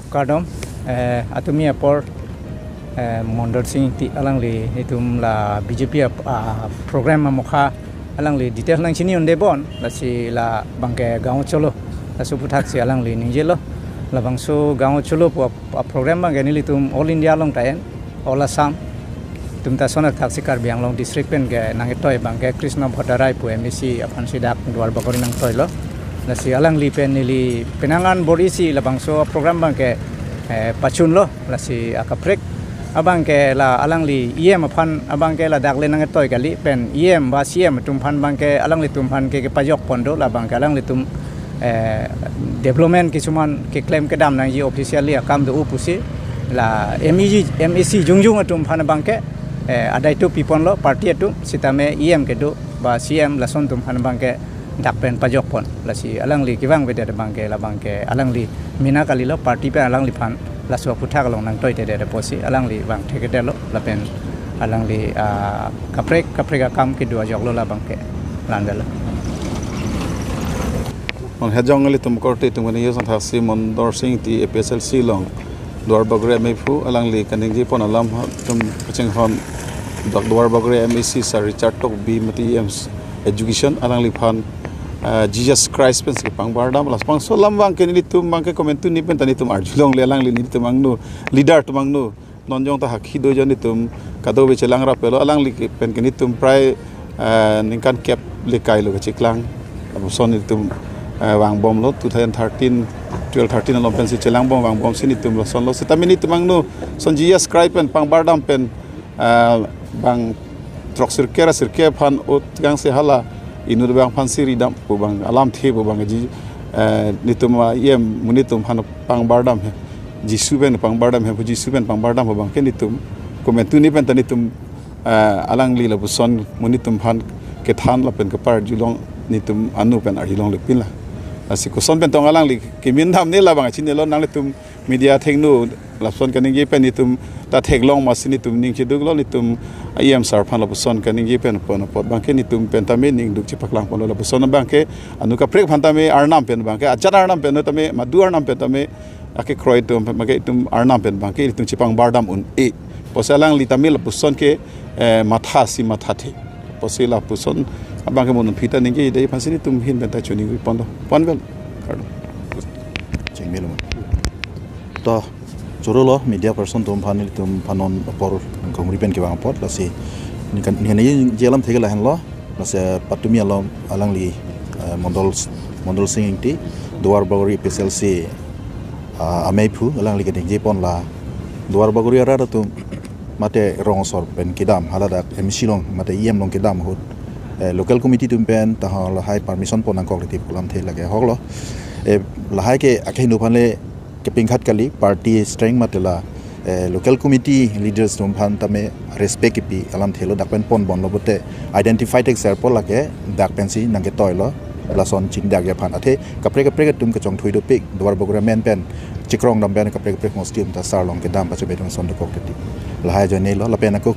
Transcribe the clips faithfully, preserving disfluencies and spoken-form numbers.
Kardom, eh, atumi apor, eh, Mondol Sing Ingti alangli itum la B J P ap-, ah, program amokha alangli detail nangchini unde bon, lasi labangke Gaon Cholo, laso aphuthaksi alangli ningjelo, labangso Gaon Cholo pu ap-, ap-, program abangke nelitum All India along ta-en, All Assam, itum ta sonak thaksi Karbi Anglong district pen ke nangketoi abangke Krishna Bhattarai pu M A C aphansi dak Duar Bagori nangtoilo. Lasi alangli pen neli penang an bor-isi labangso program abangke, eh, pachunlo, lasi akaprek abangke la alangli E M aphan abangke ladak le nangketoi kali pen E M ba C M atum aphan abangke alanglitum aphan ke kepajok pon do, labangke alanglitum eh, development kisuman keklem kedam nangji officially akam do-o pusi la M A C, M A C jongjong atum aphan abangke, eh, adai tu piponlo party atum sitame E M kedo ba C M lason atum aphan abangke dak pen pajok pon, lasi alangli kevang avedet abangke labangke alangli mina kalilo, party pen alangliphan laso aputhak along nangtoitedet apotsi alangli vangthe kedetlo lapen alangli, ah, kaprek kaprek akam kedo ajoklo labangke. Landelo. Mon hejong ilitum korte itum kani yo santhaksi Mondol Sing Ingti A P H L C along Duar Bagori amei aphu alangli kaningje pon alam ha itum kachinghon dak Duar Bagori M A C Sir Richard Tokbi mati E M Education alangliphan, ah, Jesus Christ pensi pangbardam, labangso alam abangke nelitum abangke komantu ni pen ta nelitum arjulongle, alangli nelitum angno, leader atum angno. Non jong ta hakhi do jon itum kadokave chelang rapelo, alangli ke pen ke nelitum prai, eh, ningkan kep le kailo kachiklang. Lapuson itum, eh, vangbomlo two thousand thirteen, twelve thirteen along pensi chelangbom vangbomsi nelitum lasonlo. Sitame nelitum angno son Jesus Christ pen pangbardam pen, eh, bang throk sirkep ra sirkep aphan ut kangse hala inut abang aphansi ridam pu abang alamthe pu abangji, eh, nelitum, ah, E M monit atum aphan pangbardam he. Jisu pen pangbardam he, Jisu pen pangbardam abangke nelitum komantu ni pen ta nelitum, eh, alangli lapuson monit atum aphan kethan lapen keparjulong nelitum angno pen arjulongle pinla. Lasi koson pen tong alangli kemin damne labang chinilo, nanglitum media athengno lapuson kaningje pen nelitum ta theklong masi nelitum ning cheduklo, nelitum E M sir aphan lapuson kaningje pen pon apot abangke nelitum pen tame ning duk chepaklang ponlo, lapuson abangke angno kaprek aphan tame arnam pen abangke ajat arnam pen tame madu arnam pen tame akekroi atum abangke itum arnam pen abangke itum chepangbardam un-e. Pusi alangli tame lapuson ke, eh, mathasi mathathe. Pusi lapuson abangke mo non aphi ta ningje dei aphansi nelitum ahin pen ta choningri ponlo. Ponvel. Kardom. Chengmelo. To, chorolo media person atum aphan nelitum aphan non apor kongri pen kevang apot, lasi ningkan, ningkan ningje alamthe ke lahenlo. Lasi patumi along alangli, eh, Mondol, Mondol Sing Ingti, Duar Bagori A P H L C, ah, amei aphu alangli kaningje pon la Duar Bagori arat atum mate rong asor pen kedam, haladak M A C along mate E M along kedam ahut, eh, local committee atum pen ta halahai permission pon nangkok riti pu alamthe lake ahoklo. Eh, lahai ke akehingno aphan le kepingkhat kali, party strength mate la, eh, local committee leaders atum aphan tame respect kepi alamthelo, dak pen ponbomlo pulote identify thekser apot lake dak pensi nangketoilo, lason chingdakji aphan. Athe kaprek kaprek atum kachongthui dopik, Duar Bagori amen pen chikrong dam pen kaprek kaprek mosti atum ta sir along kedam pachobei atum ason dokok titi. Lahai ajoinelo, lapen ako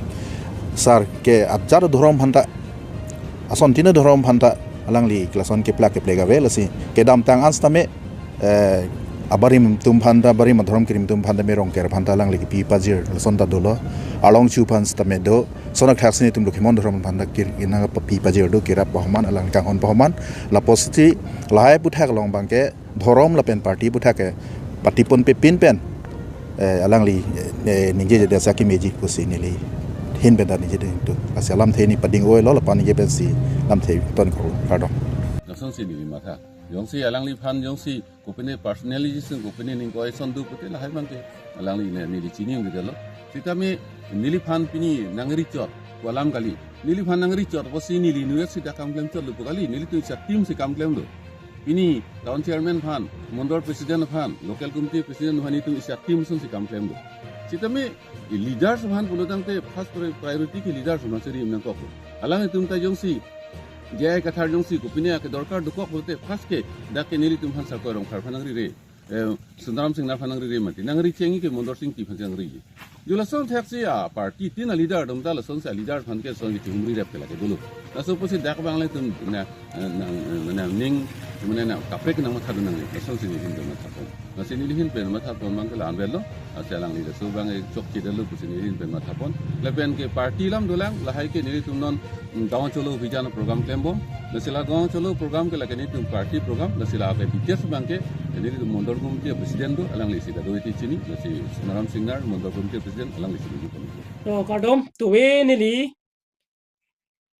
sir ke ajat adhorom aphan ta, asontin adhorom aphan ta alangli lason keplak keplek ave, lasi kedamtang an sitame, eh, abarim atum aphan ta, abarim adhorom kerim atum aphan tame Rongker aphan ta alangli kepi pajir lason ta dolo. Arlong chu aphan sitame do, sonak thaksi nelitum Lokhimon adhorom aphan ta kir inang papi pajir do, kirap pahoman, alang kanghon pahoman. Lapusi lahai aputhak along abangke dhorom lapen party aputhak ke patipon pepin pen, eh, alangli, eh, ningjejedet asa kemeji pusi neli ahin pen ta ningje ding tu. Lasi alamthe neli pading oilo, lapu ningje pensi alamthe tonkok, kardom. Lasonsi neli matha. Jongsi alangliphan jongsi kopine personality sing kopine ning ko eson do pulote lahai abangke alangli ne neli chini ungdetlo. Sitame neliphan pini nangrichot pu alam kali. Neliphan nangrichot pusi neli nurek si dak kam klemchotlo pu kali. Nelitum isa team si kam klemlo. Pini town chairman aphan, mondol president aphan, local committee president aphan nelitum isa team ason si kam klemlo. Sitame i leaders aphan pulo tangte first pri-, priority ke leaders aphan si rim nangkok. Alanglitum ta jongsi J I Kathar jongsi kopine ake dorkar dokok pulote first ke dak ke nelitum aphan Sarkoi Rongphar aphan nangrire. Eh, Sundaram Singnar aphan nangrire mati. Nangri chengji ke Mondol Sing Ingti aphan si nangri. Jo lason thaksi a party tin a leader atum ta lasonsi a leader aphan ke lasonsi chihumri rep ke lake dolo. Laso pusi dak abang le itum na, na, na, na ning, mane na kaprek nangmatha dun nang, lasonsi nelitum matha dun. Lasi neli ahin pen matha pon abang ke la-an avelo. Lasi alangli laso abang chokche detlo pusi neli ahin pen matha pon. Lapen ke party alam dolang, lahai ke nelitum non, mm, Gaon Chalo Abhijan program klembom. Lasi la Gaon Chalo program ke lake nelitum party program. Lasi lake details abang ke nelitum Mondol Committee president do, alanglisi kadokave chini. Lasi Sonaram Singnar, Mondol Committee president, alanglisi kadokave. To kardom, tuve neli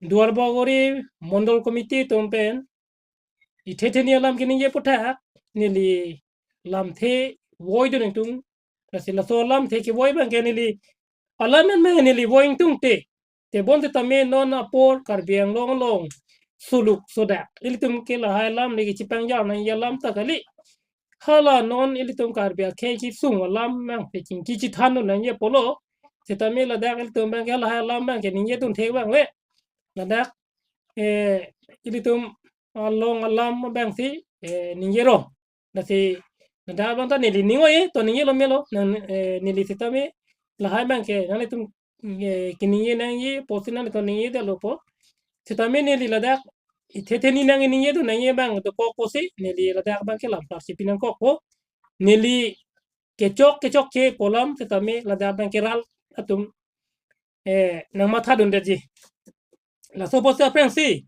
Duarbagori Mondol Committee atum pen ithe theni alam keningje aphuthak neli lamthe voidun ingtung. Lasi laso lamthe kevoi abang ke neli alam an abang neli voi ingtungte. Tebon setame non apor Karbi Anglong along suluk sodak ilitum ke lahai alam neli chepangjar nangji alam ta kali. Hala non ilitum Karbi akhei kesung alam abang pachingki chethandun nangji apotlo. Setame ladak ilitum abang ke lahai alam abang ke ningjedun thek abang le. Ladak, eh, ilitum along alam abang si, eh, ningje rong. Lasi ladak abang ta neli ning oi, to ningjelo melo, nang, eh, neli setame lahai abang ke nanglitum, eh, keningje nangji apotsi nanglitum ningje detlo po. Setame neli ladak ithe theni nangji ningjedun nangji abang dokok pusi neli ladak abang ke lam parsi pinangkok po. Neli kechok kechokche pu alam setame ladak abang ke rat atum, eh, nangmathadun detji. Laso apotsi aphrangsi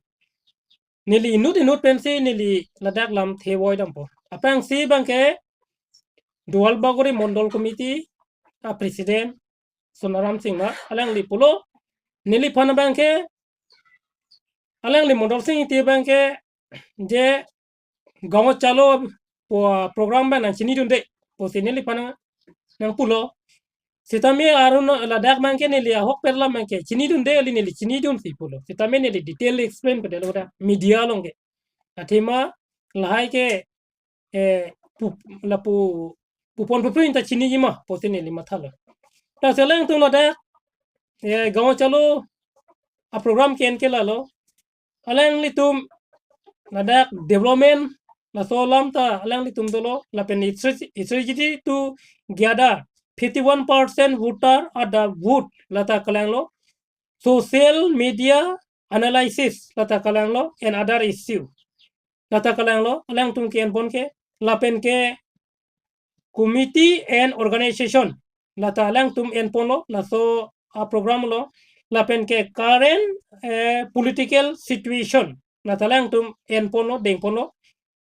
neli inut inut pensi neli ladak lamthe voidampo. Aphrangsi abang ke Duarbagori Mondol Committee a president Sonaram Singnar, alangli pulo, neliphan abang ke, alangli Mondol Sing Ingti abang ke, je Gaon Chalo pu program abang nangchinidunde pusi neliphan nangpulo. Setame arun ladak abang ke neli ahokpet alam abang ke chinidunde kali, neli chinidunsi pulo. Setame neli detail explain pedetlo da media along ke. Athema lahai ke, eh, pu, lapu, pupon pupri ta chiniji ma pusi neli mathalo. Lasi alangtum ladak, eh, Gaon Chalo a program ke-en ke lalo. Alanglitum ladak development laso alam ta alanglitum dolo, lapen strategy, strategy to gather fifty-one percent voter at the booth, lata kelanglo. Social media analysis, lata kelanglo, and other issue, lata kelanglo, alangtum ke-enpon ke, lapen ke committee and organization, lata alangtum enponlo, laso a program lo, lapen ke current, eh, political situation, lata alangtum enponlo, dengponlo,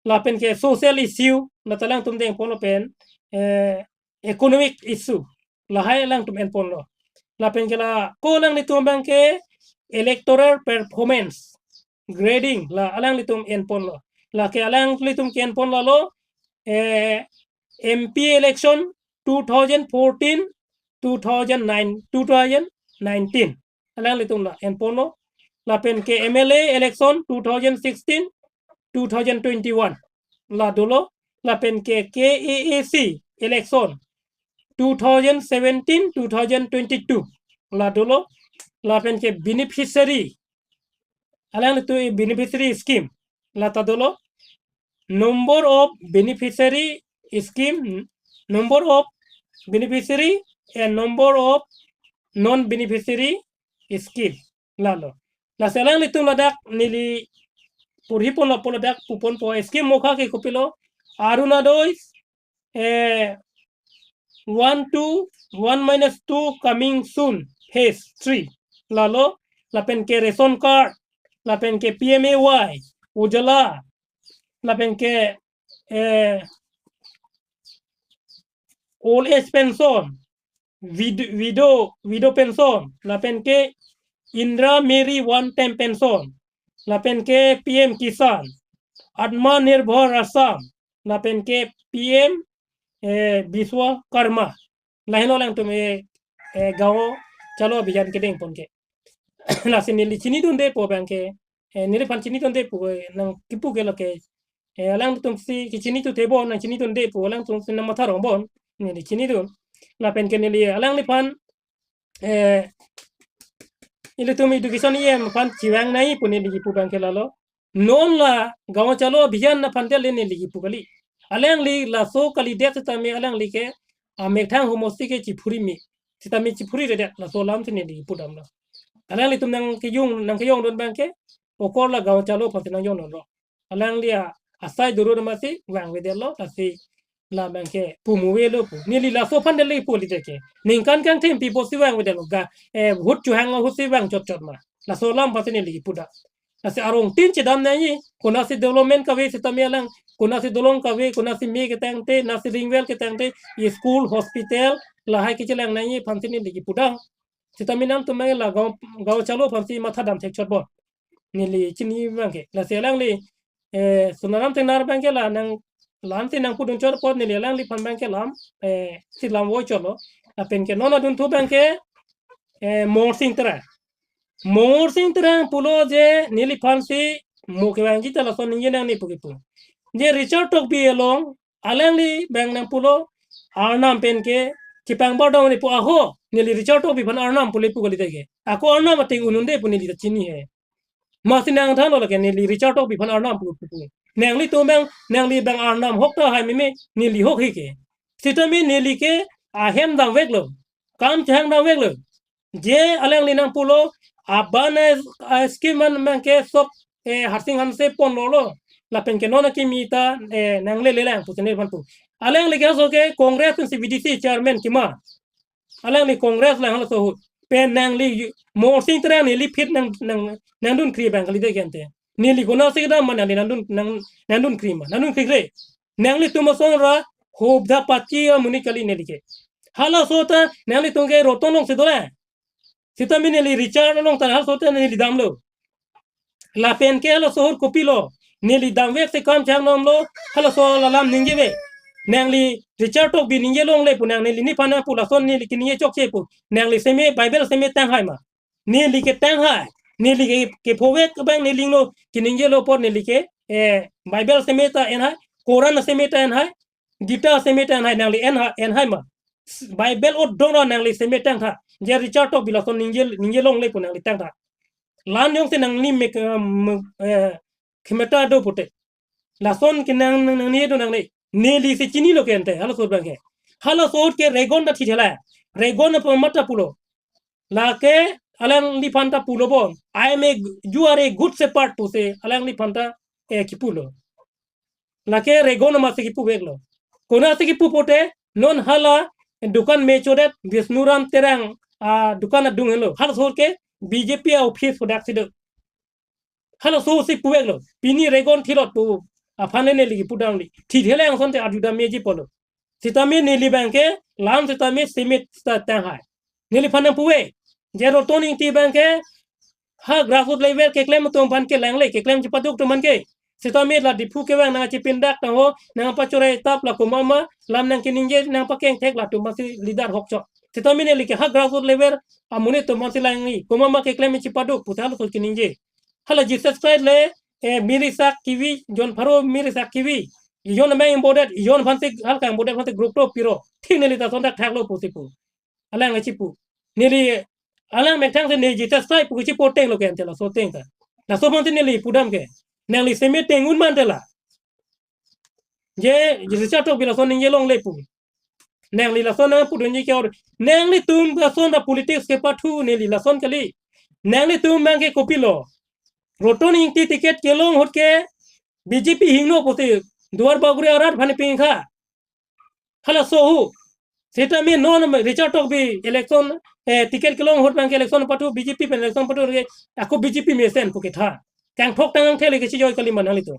lapen ke social issue, lata alangtum dengponlo pen, eh, economic issue, lahai alangtum enponlo. Lapen ke la ko alanglitum abang ke electoral performance grading, la alanglitum enponlo. Lake alanglitum ke-enpon lalo, eh, M P election two thousand fourteen, two thousand nine, two thousand nineteen. Alanglitum la enponlo. Lapen ke M L A election two thousand sixteen, two thousand twenty-one, la dolo. Lapen ke K A A C election two thousand seventeen, two thousand twenty-two, la dolo. Lapen ke beneficiary, alanglitum beneficiary scheme, lata dolo. Number of beneficiary scheme, number of beneficiary and number of non-beneficiary scheme, lalo. Lasi alanglitum ladak neli porhi ponlo, lapu ladak pupon po scheme mokha ke kopilo, Orunodoi, eh, one two, one minus two coming soon, phase three, lalo, lapen ke ration card, lapen ke P M A Y, Ujjwala, lapen ke, eh, old age pension, wid-, widow, widow pension, lapen ke Indira Gandhi one time pension, lapen ke P M Kisan, Atmanirbhar Assam, lapen ke P M, eh, Vishwakarma. Lahenlo alangtum, eh, eh, Gaon Chalo Abhijan kedengpon ke. Lasi neli chinidunde pu abang ke, eh, neliphan chinidunde pu, eh, nangkipu ke lake, eh, alangtum si kechini tu tebo nangchinidunde pu, alangtum si nangmatha rong bon, neli chinidun. Lapen ke neli alangliphan, eh, ilitum education E M aphan chevang nangji pu neli kipu abang ke lalo. Non la Gaon Chalo Abhijan aphan te le neli kipu kali. Alangli laso kalidet setame alangli ke amethang homosti ke chiphuri me. Setame chiphuriredet, laso alam si neli kipudamlo. Alanglitum nangkejong, nangkejongdun abang ke, okor la Gaon Chalo aphan si nangjongdunlo. Alangli a, asai duru amatsi vangvedetlo, lasi La abangke pu mu avelo pu. Neli laso aphan dele pu kali teke. Ningkan kangthim pi apotsi vang avedetlo ga, eh, ahut chohang ahutsi vang chotchot ma. Laso alam apotsi neli kipu da. Lasi arong tin chedam nangji, konatsi development kave sitame alang, konatsi dolong kave, konatsi me ketangte, konatsi ring well ketangte, school, hospital, lahai kechelang nangji aphansi neli kipu da. Sitame nangtum abang la gaon, gaon chalo aphansi matha dam thekchot bon. Neli chini abangke. Lasi alangli, eh, Sonaram Singnar abangke la nang, la-ansi nangpudun chot apot neli alangliphan abangke lam, eh, si lam voi chotlo. Lapen ke non adunthu abangke, eh, Morsing Terang. Morsing Terang pulo je neliphansi mo kevangji ta lason ningje nangne pu kipu. Je Richard Tokbi along, alangli abang nangpulo, Arnam pen ke chepangbar dong ne pu aho, neli Richard Tokbi aphan Arnam pule pu kali teke. Ako Arnam ateng un-un de pu neli ta chini he. Masi nangthanlo lake neli Richard Tokbi aphan Arnam pu pu pu. Nanglitum abang, nangli abang Arnam ahok tahai meme, neli ahok hi ke. Sitame neli ke ahem damveklo. Kam chehang damveklo. Je alangli nangpulo, aban a, a scheme an abangke sok, eh, Harsing Hanse ponlo lo. Lapen ke non akimi ta, eh, nanglele lang pu sene pan pu. Alangli ke aso ke Congress pensi V D C chairman kima. Alangli Congress lang halaso ahut. Pen nangli Morsing Terang neli phit nang, nang, nangdunkri abang kali de gente. Neli konatsi kedam ma nangli nangdun, nang, nangdunkri ma. Nangdunkri kre. Nanglitum ason ra hobda pachi amonit kali neli ke. Halaso ta nanglitum ke Roton alongsi do le. Sitame neli Richard along ta halaso ta neli damlo. Lapen ke halaso ahut kopilo. Neli damvek si kam chehang damlo. Halaso alam ningjeve. Nangli Richard Tokbi ningje longle pu nang neli nephan nangpu lason neli keningje chokche pu. Nangli seme Bible seme tanghai ma. Neli ke tanghai. Neli ke, kephovek abang neli lo keningjelo apot neli ke, eh, Bible seme ta enhai. Koran seme ta enhai. Gita seme ta enhai nangli enha, enhai ma. Bible odong ra nangli seme tangtha. Je Richard Tokbi lason ningje, ningje longle pu nangli tangtha. La-an jongsi nangli mek, eh, me-, eh, khemeta do pute. Lason ke nang, nang, nangni do nangne. Nelisi chinilo ke ante, halaso ahut abangke. Halaso ahut ke Regon ta thithela. Regon apot mata pulo. Lake alangliphan ta pulo bon. I am a, you are a good shepherd pusi alangliphan ta, eh, kipulo. Lake Regon amatsi kipuveklo. Konatsi kipu pute, non hala dukan me chodet Vishnuram Terang adukan adung helo. Halaso ahut ke B J P a office hadak si do. Halaso ahutsi puveklo. Pini Regon thilot pu aphan le neli kipu damle. Thithela angsonte arju dam meji pulo. Sitame neli abangke lam sitame seme ta tanghai. Neliphan nangpuve. Je Roton Ingti abangke ha grassroot level keklem atum aphan kelangle, keklem chepaduk atum aphan ke. Sitame la Diphu kevang nangchepindak tangho, nangpachore tap la komat ma, lam nangkeningje, nangpakeng thek latum aphansi leader ahok chot. Sitame neli ke ha grassroot level amonit atum aphansi langji, komat ma keklem chepaduk, puta halaso keningje. Hala Jesus Christ le, eh, mirisak kivi, John Pharo mirisak kivi. John abang ingbodet, John aphansi, halake ingbodet aphansi group to piro. Thik neli ta sontak thaklo pusi pu. Alang achipu. Neli, alang methang si ne Jesus Christ pu chipu tenglo ke ante laso ateng ta. Laso aphansi neli pudam ke. Nangli seme teng un ma ante la. Je, Richard Tokbi lason ningje longle pu. Nangli lason nangpudunji ke or. Nanglitum lason ra politics kepathu neli lason kali. Nanglitum abangke kopilo. Roton Ingti ticket kelong ahut ke B J P hingno pusi Duar Bagori arat aphan pingkha. Halaso ahut. Sitame non Richard Tokbi election, eh, ticket kelong ahut abangke election pathu B J P pen election pathu ke ako B J P mesen pu ketha. Kangthok tang angthe le kechijoi kali ma nanglitum.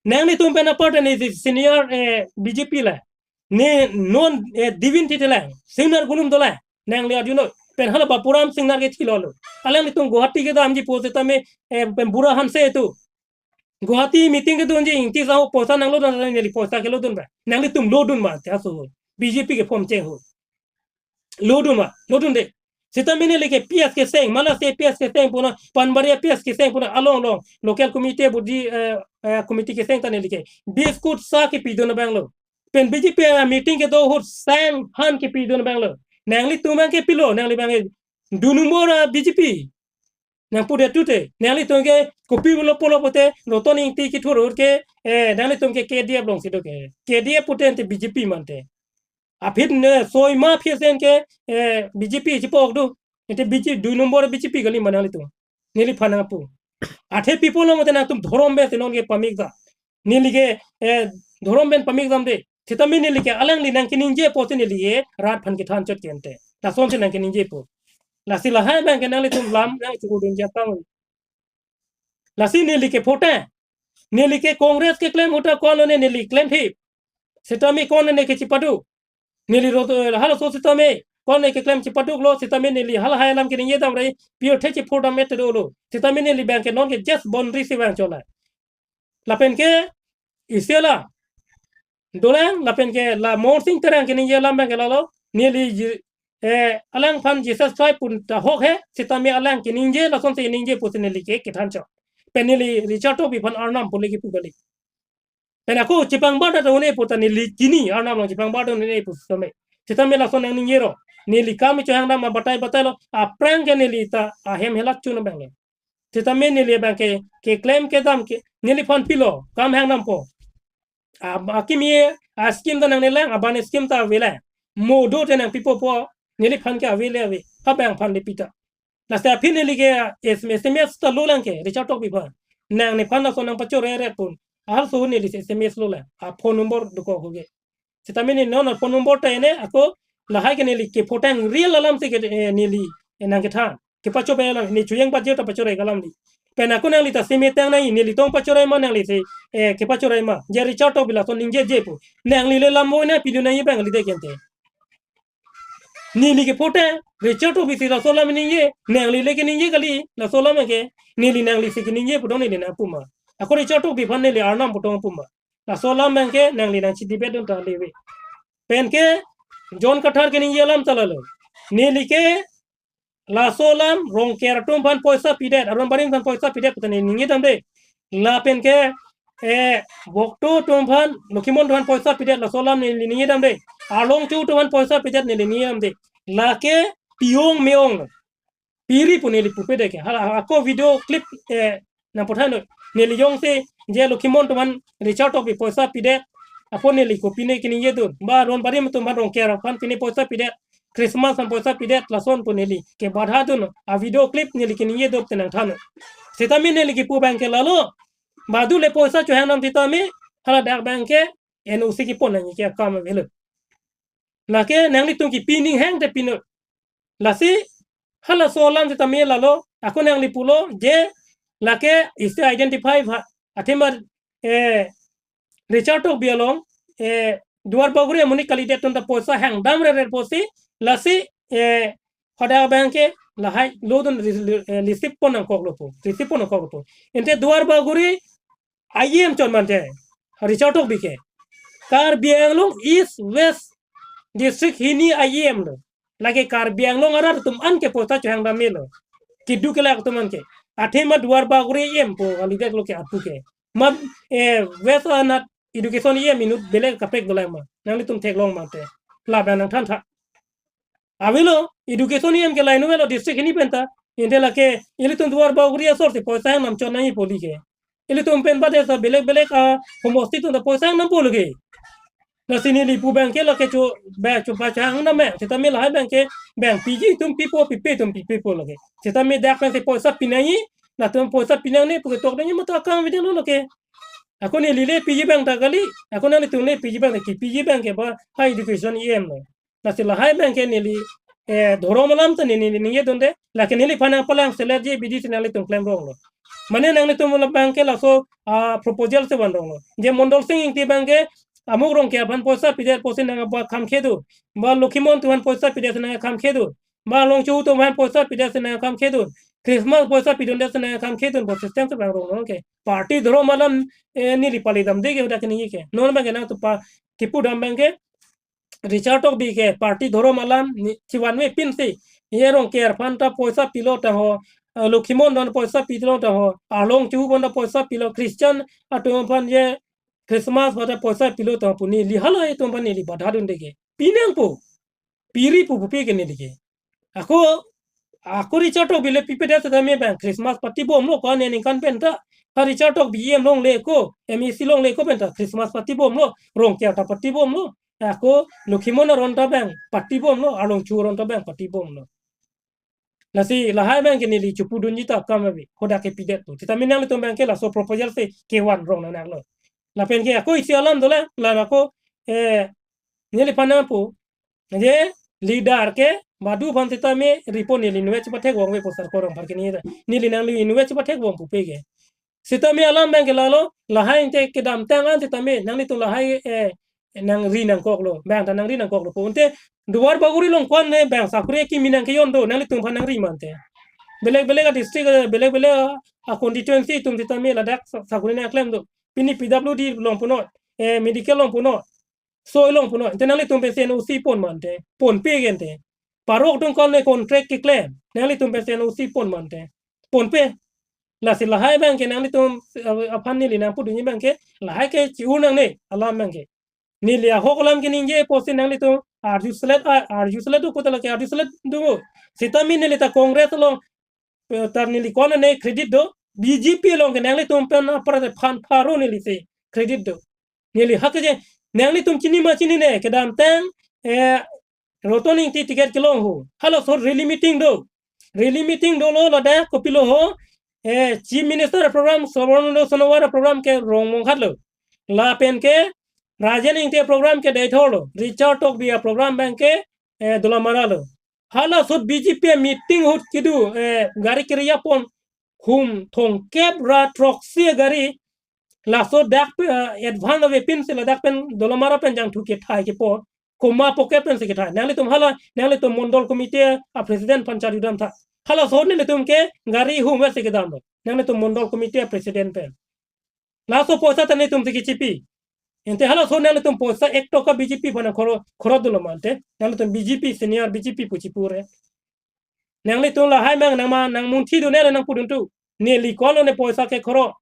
Nanglitum pen apar ne senior, eh, B J P la. Ne non, eh, Divin thithela. Singnar gulum dola. Nangli arjuno. Pen hala Bapuram Singnar ke thilolo. Alanglitum Guwahati kedamji pu sitame, eh, pen Bura Hanse tu. Guwahati meeting kedunji Ingti sahu poisa nanglodun neli poisa kelodun ba. Nanglitum lodun ma te aso. B J P ke form cheng ho. Lodun ma, lodunde. Sitame neli ke P S keseng, Malase P S keseng puna, Panbaria P S keseng puna, along along. Local committee budi, eh, eh, committee keseng ta neli ke. Biscuit sa kepidun abanglo. Pen B J P a meeting kedo ahut sang han kepidun abanglo. Nanglitum abangke pilo, nangli abangke. Du number a B J P. Nangpudet tute, nanglitum ke kopi pulo pulo pute, Roton Ingti kithur ahut ke, eh, nanglitum ke K D F alongsi do ke. K D F pute ante B J P mante. Aphi ne soi ma aphi sen ke, eh, B J P chipok do. Ante B J P, du number B J P kali ma nanglitum. Neliphan nangpu. Athe people lo mate nangtum dhorom pen si non ke pamik da. Neli ke, eh, dhorom pen pamik damde. Sitame neli ke alangli nangkeningje pusi neli ke rat aphan kethan chot ke ante. Lasonsi nangkeningjepo. Lasi lahai abang ke nanglitum lam nangchukudunji akam. Lasi neli ke phote. Neli ke Congress keklem ahut ta konlo ne neli klemthip. Sitame konlo ne kechipaduk. Neli ro, eh, halaso sitame konlo ne keklem chipaduklo, sitame neli halahai alam keningje damre, pirthe chiphur dam et dolo. Sitame neli abang ke non ke just boundary si vang chola. Lapen ke isi alam dolang, lapen ke la Morsing Terang keningje alam abang ke lalo, neli ji-, eh, alangphan Jesus Christ pun ta ahok he, sitame alang keningje, lasonsi ningje pusi neli ke kethan chot. Pen neli Richard Tokbi aphan arnam pu le kipu kali. Pen ako chepangbar ta un-e pu ta neli chini, arnam along chepangbar ta un-e pu sitame. Sitame lason nangningje ro. Neli kam chohang dam abatai batailo, aphrang ke neli ta ahem helat chun abang le. Sitame neli abang ke, keklem kedam ke, neliphan pilo, kam hang dampo. A, akimi a-scheme ta nangnelang, aban scheme ta avelang. Mo do te nangpipo po, neliphan ke ave le ave, ha abang aphan le pi ta. Lasi aphi neli ke S M S, S M S ta lolang ke, Richard Tokbi aphan. Nang nephan laso nangpachoreret pun. Ahal so neli S M S lolang, a phone number dokok ke. Sitame ne non phone number ta ene, ako lahai ke neli ke phote real alam si ke, eh, neli, eh, nangkethan. Kepachorei alam, ne chojang pachor ta pachorei alam di. Pen ako nangli ta seme tang nai, neli tong pachorei ma nanglisi, eh, kepachorei ma. Je Richard Tokbi lason ningjeje pu. Nangli le lam mo na pidun nai abang le de ke ante. Neli ke phote, Richard Tokbi si laso alam ningje, nangli le keningje kali, laso alam ke, neli nanglisi keningje pu tong neli nangpu ma. Ako Richard Tokbi aphan neli arnam pu tong pu ma. Laso alam abang ke nangli nangchedebate dun ta le ave. Pen ke John Kathar keningje alam ta lalo. Neli ke laso alam Rongker atum aphan poisa pidet, Aron Barim aphan poisa pidet pu ta neli ningje damde. Lapen ke, eh, Bokto atum aphan, Lokhimon atum aphan poisa pidet, laso alam neli ningje damde. Arlong Cho atum aphan poisa pidet neli ningje damde. Lake pi-ong me-ong. Piri pu neli pupe de ke. Hala, ako video clip, eh, nangpathanlo. Neli jongsi je Lokhimon atum aphan Richard Tokbi poisa pidet. Apot neli ko pine keningje dun. Ba Aron Barim atum aphan Rongker aphan pine poisa pidet. Christmas aphan poisa pidet. Lason pu neli kebadha dun. A video clip neli keningje dop te nangthanlo. Sitame neli kipu abang ke lalo. Badu le poisa chohang dam sitame. Haladak abang ke N O C kepon nangji ke akam avelo. Lake nanglitum kipi ning hang te pinon. Lasi halaso alam sitame lalo, ako nangli pulo, je lake isi identify pha, athema, eh, Richard Tokbi along, eh, Duar Bagori amonit kalidet atum ta poisa hang damre re pusi, lasi, eh, hadak abang ke lahai lodun re-, re-, eh, receive pon nangkoklo po, receive pon nangkoklo po. Ante Duar Bagori I E M chot mante, Richard Tokbi ke. Karbi Anglong East West District hini I E M lo. Lake Karbi Anglong arat atum an ke poisa chohang dam melo. Keduk kelak atum an ke. Athema Duar Bagori E M po kalidet lo ke apu ke. Ma, eh, West anat education E M inut belek kaprek dolang ma. Nanglitum theklong mate. Labang nangthan tha. Avelo, education E M ke laino avelo district hini pen ta. Ante lake, ilitum Duar Bagori asor si poisa hang nam chot nangji pu le ke. Ilitum pen badet ta belek belek a homosti atum ta poisa hang nam pulo ke. Lasi neli pu abang ke lake cho, ba cho ba cha hang nam me. Sitame lahai abang ke, abang piji atum pipo, pipe atum pipo lake. Sitame dak pen si poisa pi nangji, latum poisa pi nangne pu ketok nangji mata akam video lo lake. Ako neli le piji abang ta kali, ako nanglitum le piji abang ta, kipiji abang ke ba higher education E M lo. Lasi lahai abang ke neli, eh, dhorom alam ta neli, neli ningje dunde, lake neliphan nangpalang selet je bidi si nanglitum klem ronglo. Mane nanglitum labang ke laso, ah, proposal si van ronglo. Je Mondol Sing Ingti abang ke, amuk Rongker aphan poisa pidet pusi nangba kam khedu. Ba Lokhimon atum aphan poisa pidet si nangkam khedu. Ba Arlong Cho atum aphan poisa pidet si nangkam khedu. Christmas poisa pidundet si nangkam khedu. Ba system si van ronglo ke. Party dhorom alam, eh, neli pali damde ke hadak keningje ke. Non abang ke nangtum pa kipu dam abang ke, Richard Tokbi ke party dhorom alam ni chivan me pinsi. Ye Rongker aphan ta poisa pilo ta ho, eh, Lokhimon aphan poisa pilo ta ho, Arlong Cho aphan ta poisa pilo, Christian atum aphan ye Christmas aphan ta poisa pilo ta ho pu neli halahai atum aphan neli badha dunde ke. Pi nangpo. Piri pu pupe ke neli ke. Ako, ako Richard Tokbi le pipedet sitame abang Christmas party bomlo ko ne ningkan pen ta. Ha Richard Tokbi E M longle ko, M A C longle ko pen ta Christmas party bomlo, Rongker ta party bomlo. Ako Lokhimon aron ta abang party bomlo, Arlong Cho aron ta abang party bomlo. Lasi lahai abang ke neli chepudunji ta akam ave, hadak kepidet pu. Sitame nanglitum abang ke laso proposal si kevan rong nang nanglo. Lapen ke ako isi alam dolang, la ako, eh, neliphan nangpu, je leader ke badu aphan sitame ripo, neli inutvet chepathek vong ve pu Sarkor Rongphar ke neli ta. Neli nangli inutvet chepathek vong pupe ke. Sitame alam abang ke lalo, lahai ante kedamtang an sitame nanglitum lahai, eh, nangri nangkoklo, bang ta nangri nangkoklo pu. Ante Duar Bagori along ko-an ne bang sakuri kimi nangkeyon do, nanglitum aphan nangri ma ante. Belek belek a-district, eh, belek belek a, a-constituency atum sitame ladak sa-, sakuri nangklem do. Pini P W D along punon, eh, medical along punon, soil along punon. Ante nanglitum pensi N O C pon ma ante. Ponpe ke ante. Parok atum ko-an ne contract keklem, nanglitum pensi N O C pon ma ante. Ponpe. Lasi lahai abang ke nanglitum, eh, aphan neli nangpudunji abang ke, lahai ke chi-ur nangne alam abang ke. Neli ahok alam keningje pusi nanglitum arjuselet, a-, arjuselet do, kota lake arjuselet do. Sitame neli ta Congress along, eh, ta neli ko-an ne credit do, B J P along ke nanglitum pen apar te phan pharo nelisi credit do. Neli hak je, nanglitum chini ma chinine, kedamtang, eh, Roton Engti ticket kelong ho. Halaso rally meeting do. Rally meeting dolo ladak kopilo ho. Eh, Chief Minister program, Sarbananda Sonowal program ke Rongmonghat lo. Lapen ke Rajen Engti program ke Deithor lo. Richard Tokbi a-program abang ke, eh, Dolamara lo. Halaso B J P meeting ahut kedo, eh, gari keriya pon hum thomkep ra throksi gari laso dak pe, eh, advance avepin si ladak pen Dolamara pen jangthu kethai kepo. Komat pocket pensi kethai. Nanglitum hala, nanglitum mondol committee a-president aphan charjudam tha. Halaso nanglitum ke gari hum vesi kedam lo. Nanglitum mondol committee a-president pen. Laso poisa ta netum si kechipi. Ante halaso nanglitum poisa ek toka B J P aphan khoro, khoro dolo ma ante. Nanglitum B J P senior B J P pu chipure. Nanglitum lahai abang nangma nangmunthi dun le nangpudun tu. Neli ko-an ne poisa kekhoro.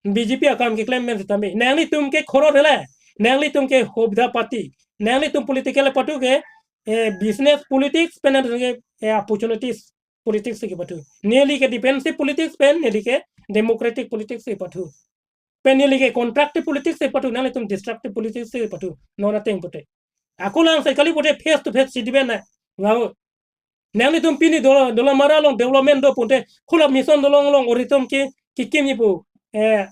B J P akam keklem pen sitame. Nanglitum kekhoro le. Nanglitum ke hobda party. Nanglitum political party ke, eh, business politics pen nanglitum ke, eh, opportunities politics si kepathu. Neli ke defensive politics pen, neli ke democratic politics si pathu. Pen neli ke constructive politics si pathu, nanglitum destructive politics si pathu. Non ateng pute. Ako lang sekali pute face to face si debate na. Wow. Nanglitum pini Dola, Dolamara along development do pute. Hula mission dolong along oritum ke, kekimji pu. Eh,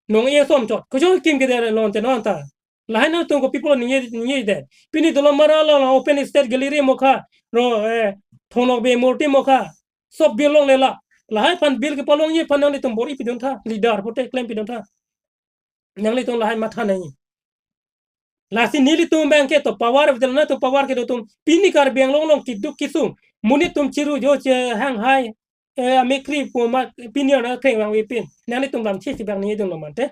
nong-e asom chot. Kocho kim kede lo ante non ta. Lahai nangtum ko people ningje, ningjedet. Pini Dolamara along open stage gallery mokha, ro, eh, Thong Nokbe murti mokha. Sob bill longle la. Lahai aphan bill kepalongji aphan nanglitum bor-i pidun tha. Leader pute klem pidun tha. Nanglitum lahai matha nangji. Lasi nelitum abang ke to power, betul na to power kedo atum. Pini Karbi Anglong along keduk kesung. Monit atum chiru jo che hanghai. Eh, amekri pu ma pini arni kreng vangvepin. Nanglitum lam chisi abang ningjedun lo ma ante.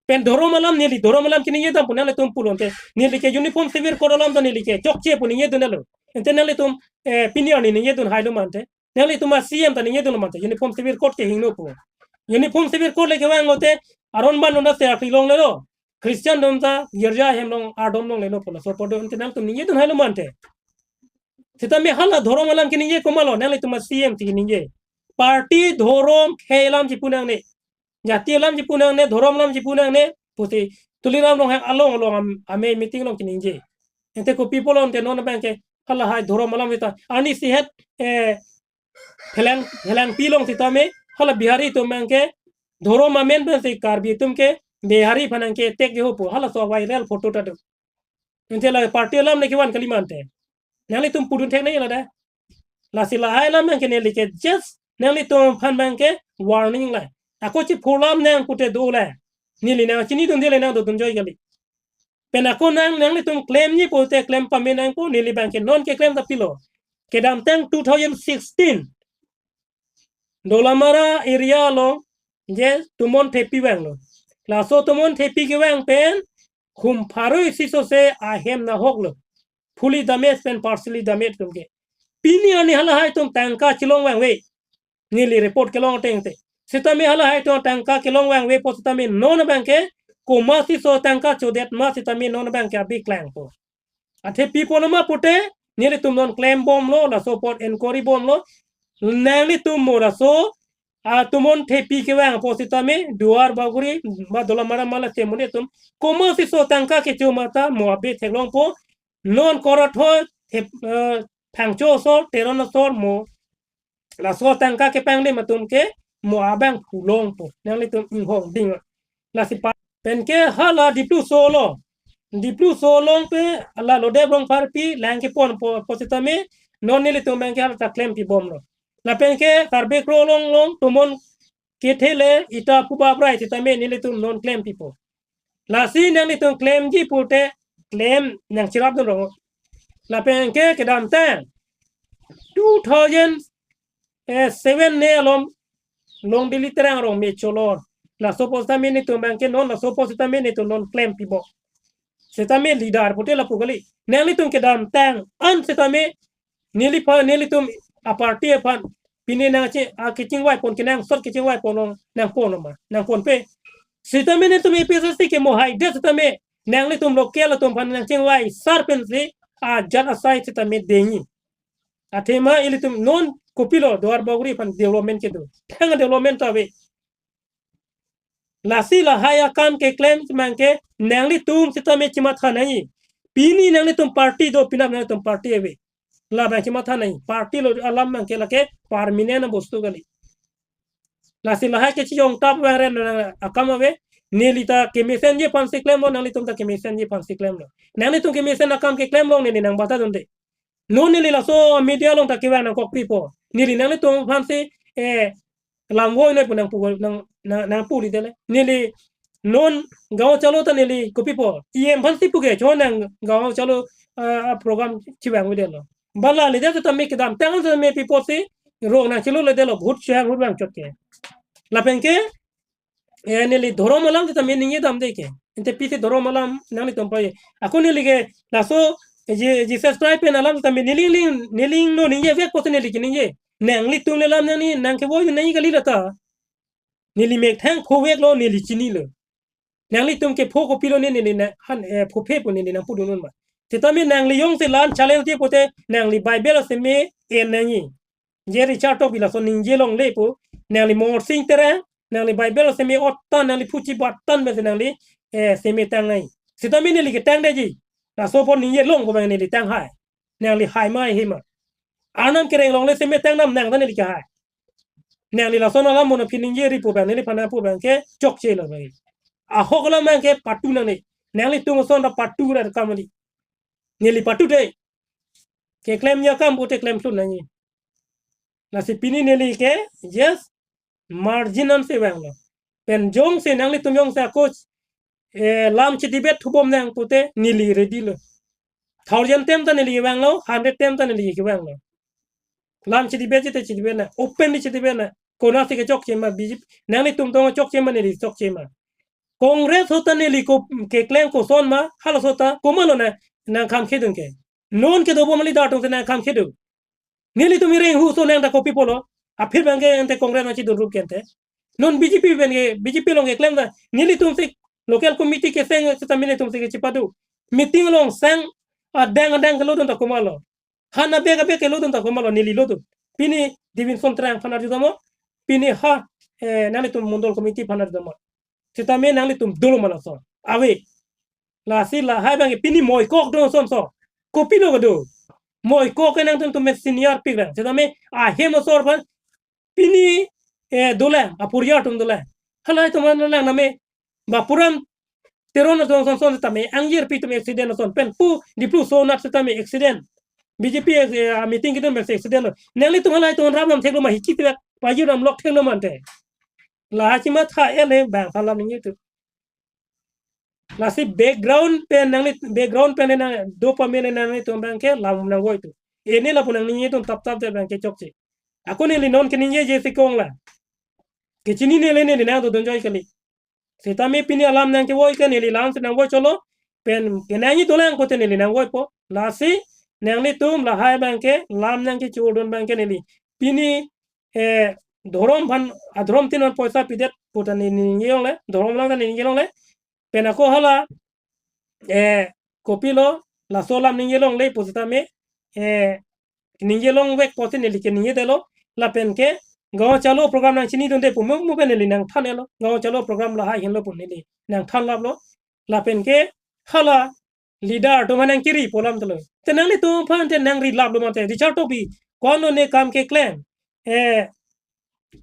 Pen dhorom alam neli, dhorom alam ke ningjedam pu nanglitum pulo ante. Neli ke uniform civil code alam ta neli ke chokche pu ningjedun lo. Ante nanglitum, eh, pini arni ningjedun hailo ma ante. Nanglitum a-C M ta ningjedun lo ma ante. Uniform civil code ke hingno pu. Uniform civil code le kevang lote aron ban lo na se akri longle lo. Christian atum ta girja ahem along ardom longle lo pu laso apor do ante nanglitum ningjedun hailo ma ante. Sitame hala dhorom alam keningje komatlo, nanglitum a-C M si keningje. Party, dhorom, khei alam chipu nangne. Jati alam chipu nangne, dhorom alam chipu nangne. Pusi Tuliram Ronghang along along am, amei meeting along keningje. Ante ko people ante non abang ke hala hai dhorom alam sita. Arnisi het, eh, Phelang, Phelangpi along sitame, hala Bihari atum abang ke, dhorom amen pensi Karbi atum ke, Bihari aphan nangke attack ke ho pu, halaso viral photo ta do. Ante la party alam ne kevan kali ma ante. Nanglitum pudun thek nangji la da. Lasi lahai alam abang ke neli ke just nanglitum aphan abang ke warning la. Ako chipu alam nang pute do la. Neli nangchinidunde le nangdodun joi kali. Pen ako nang, nanglitum klemji pute klem pame nangpo, neli abang ke non keklem ta pilo. Kedamtang two thousand sixteen. Dolamara area along je tumon thepi vanglo. Laso tumon thepi kevang pen hum pharo isi sose ahem nahoklo. Fully damage pen partially damage atum ke. Pini arni halahai atum tangka chelong vangve. Neli report kelong ateng te. Sitame halahai atum tangka kelong vangve pu sitame non abang ke komatsi so tangka chodet ma sitame non abang ke abi klangpo. Athe pi apot ma pute, nelitum non klem bomlo, laso apot inquiry bomlo. Nanglitum mo laso, a, tumon thepi kevang apot sitame, Duar Bagori, ba Dolamara ma lasi monit atum. Komatsi so tangka kecho ma ta, mo abi theklongpo. Non korot ho, thep, eh, Phangcho asor, Teron asor mo. Laso tangka kepangdam atum ke, mo abang pulongpo. Nanglitum inghong ding. Lasi pa Penke hala Dipluso along. Dipluso along pen la Lodep Rongpharpi lang kepon po, po sitame non nelitum abangke hala ta klem pibomlo. Lapenke Karbi Kro along along tomon kethele ita pu babrai sitame nelitum non klem pipo. Lasi nanglitum klemji pute klem nangcherapdun rong. Lapenke kedamtang two thousand seven ne along Longdili Terang arong me cholor. Laso apot sitame netum abangke non, laso apot sitame netum non klem pipo. Sitame leader pute lapu kali. Nanglitum kedamtang an sitame neliphan, nelitum a-party aphan pine nangche, a kechingvai pon, kenangsot kechingvai pon along nangpon ma, nangponpe. Sitame netum A P H L C ke mo hai de sitame nanglitum local atum aphan nangchingvai sar pensi ajat asai sitame dengji. Athema ilitum non kopilo Duarbagori aphan development kedo. Thang development ta ave. Lasi lahai akam keklem abangke nanglitum sitame chematha nangji. Pini nanglitum party do, penap nanglitum party ave. Labang chematha nangji. Party lo alam abangke lake permanent abostu kali. Lasi lahai kechijong tap varen akam ave. Neli ta kemesenji aphansi klemlo, nanglitum ta kemesenji aphansi klemlo. Nanglitum kemesen akam keklem along neli nangbatadunde. Non neli laso media along ta kevang nangkokpipo. Neli nanglitum aphansi, eh, lam voinoi pu nangpu, nang, nang, nangpu li dele. Neli non Gaon Chalo ta neli kopipo. E M aphansi puke chonang Gaon Chalo, ah, program chevang ave delo. Bala le de ta me kedamtang ta me pipo si rong nangchelo le delo, vote chehang vote vangchot ke. Lapenke, eh, neli dhorom alam sitame ningje damde ke. Ante pisi dhorom alam nanglitum pai. Ako neli ke laso, eh, Je-, Jesus Christ pen alam sitame neli ling, neli ling no ningje vek apotsi neli keningje. Nanglitum le lam nangni nangkevoi nangji kali lata. Neli methang phoveklo, neli chinilo. Nanglitum ke pho kopilo ne neli na han, eh, pho phe pu neli nangpudun ma. Sitame nangli jongsi la-an challenge-ji pute nangli Bible aseme en nangji. Je Richard Tokbi laso ningje longle pu, nangli Morsing Terang, nangli Bible aseme ottan, nangli phuchi battan pensi nangli, eh, seme tang nangji. Sitame neli ketangdeji. Laso apot ningje long pu abang neli tanghai. Nangli hai ma he ma. Arnam kereng longle seme tang nam nang ta neli kehai. Nangli lason alam mo na pini ningje ri pu abang neliphan pu abangke chokchelo abang. Ahok alam abangke patu nangne. Nanglitum ason ta patu ra kam neli. Neli patu de. Keklemji akam pute klem thun nangji. Lasi pini neli ke, yes, margin ansi vanglo. Pen jongsi nanglitum jongsi ako, eh, lam chedebate thubom nang pute neli ready lo. Thousand tem ta neli vanglo, hundred tem ta neli vanglo. Lam chedebate chete chedebate nang, openly chedebate nang. Konatsi kechokche ma B J P, nanglitum tong chokche ma neli chokche ma. Congress ahut ta neli ko keklem koson ma, halaso ahut ta komatlo nang, nangkham khedun ke. Non kedobom leader atum si nangkham khedun. Nelitum ireng hu so nang ta kopi pulo. Aphi abangke ante Congress nangchedun rup ke ante. Non B J P abangke, B J P along keklem ta. Nelitum si local committee keseng sitame nelitum si kechepadu. Meeting along sang adang adang kelodun ta komatlo. Han abek abek kelodun ta komatlo, neli lodun. Pini Davidson Terang aphan arjudamnon. Pini ha, eh, nanglitum mondol committee aphan arjudamnon. Sitame nanglitum dolo ma laso. Ave. Lasi lahai abangke pini moikok do ason so. Kopilo kedo. Moikok ke nangtum tum senior pik lang. Sitame ahem asor aphan pini, eh, dolang, aporiyal atum dolang. Halahai atum dolang name. Bapuram Teron atum ason ason sitame, angjir pi atum accident ason pen pu, Dipluso anat sitame accident. B J P, eh, meeting kedun pen accident lo. Nanglitum halahai atum ram nam theklo ma, hiki tirak pajir nam lok theklo ma ante. Lahai chematha ele bang alam ningje tu. Lasi background pen nangli, background pen nang do pamele nanglitum abangke lam nangvoi tu. Ene lapu nangningje atum tap tap de abangke chokche. Ako neli non keningjeje si kong la. Kechinine le neli nangdodun joi kali. Sitame pini alam nangkevoi ke neli lam si nangvoi cholo. Pen kenangji dolang pute neli nangvoipo. Lasi nanglitum lahai abangke lam nangkechordun abangke neli. Pini, eh, dhorom aphan, adhorom tin aphan poisa pidet pute neli ningje longle, dhorom lang ta neli ningje longle. Pen ako hala, eh, kopilo, laso alam ningje longle pu sitame, eh, ningje longvek apotsi neli keningje detlo, lapenke Gaon Chalo program nangchinidunde pu mo mo pen neli nangthan-etlo, Gaon Chalo program lahai henlo pu neli nangthan laplo, lapenke hala leader atum aphan nangkiri pu alam telo. Te nanglitum aphan te nangri laplo mate, Richard Tokbi, ko-an ne kam keklem, eh,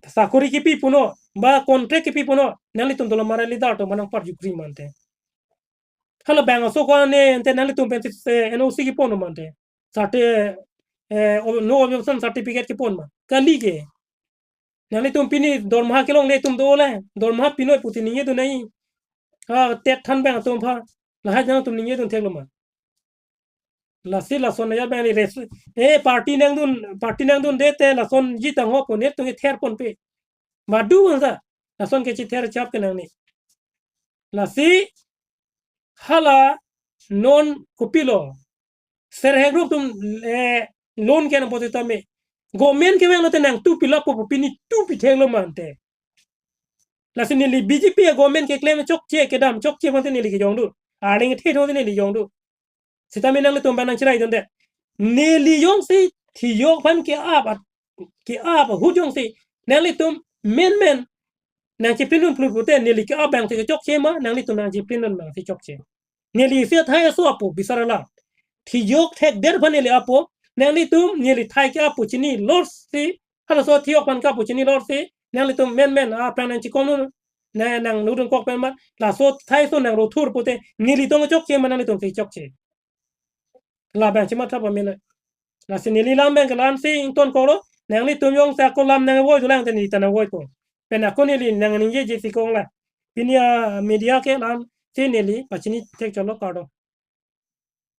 sakori kipi punon, Ba contract kepi ponnon, nanglitum dolo mara leader atum ba nangpar jukri mante. Hala bang aso ko ne ante nanglitum pen, eh, N O C kepon mante. Sarte, eh, ob-, no objection certificate kepon ma. Kali ke. Nanglitum pini dormaha kelongle atum dolo. Dormaha pinoi pusi ningjedun nai. Ah, TET than bang atum aphan. Lahai jang atum ningjedun theklo ma. Lasi lason ya bang ni res. Eh, party nangdun, party nangdunde te lasonji tangho pu netum kether ponpe. Madu bangsa. Lason kechether chap ke nangji. Lasi hala non kopilo. Serhek rup atum, eh, loan ke nangpo sitame. Government kevang lote nangtu pilappo pu pini tu pitheklo mante. Lasi neli B J P a-government keklem chokche kedam chokche mante neli kejongdun. Arleng the thong neli jongdun. Sitame nanglitum bang nangcheraidunde. Neli jongsi thiyok aphan ke-ap at, ke-ap ahut jongsi nanglitum menmen nangcheplindun phlut pute neli ke-ap bangsi kechokche ma, nanglitum nangcheplindun bangsi chokche. Neli isi athai aso appo bisar alam. Thiyok thekdet aphan neli appo, nanglitum neli thai ke-appo chini lorsi, halaso thiyok aphan ke-appo chini lorsi, nanglitum menmen aphrang nangchekomdun, na nanglutdun kok pen ma, laso thai aso nang rothur pute, nelitum chokche ma nanglitum si chokche. Labang chematha pame na. Lasi neli lam bang ke la-ansi ingtonkoklo, nanglitum jongsi ako lam nangvoidulang te neli ta nangvoipo. Pen ako neli nangningjeje si kong la. Pini a-media ke la-ansi neli pachini thekchotlo, kardom.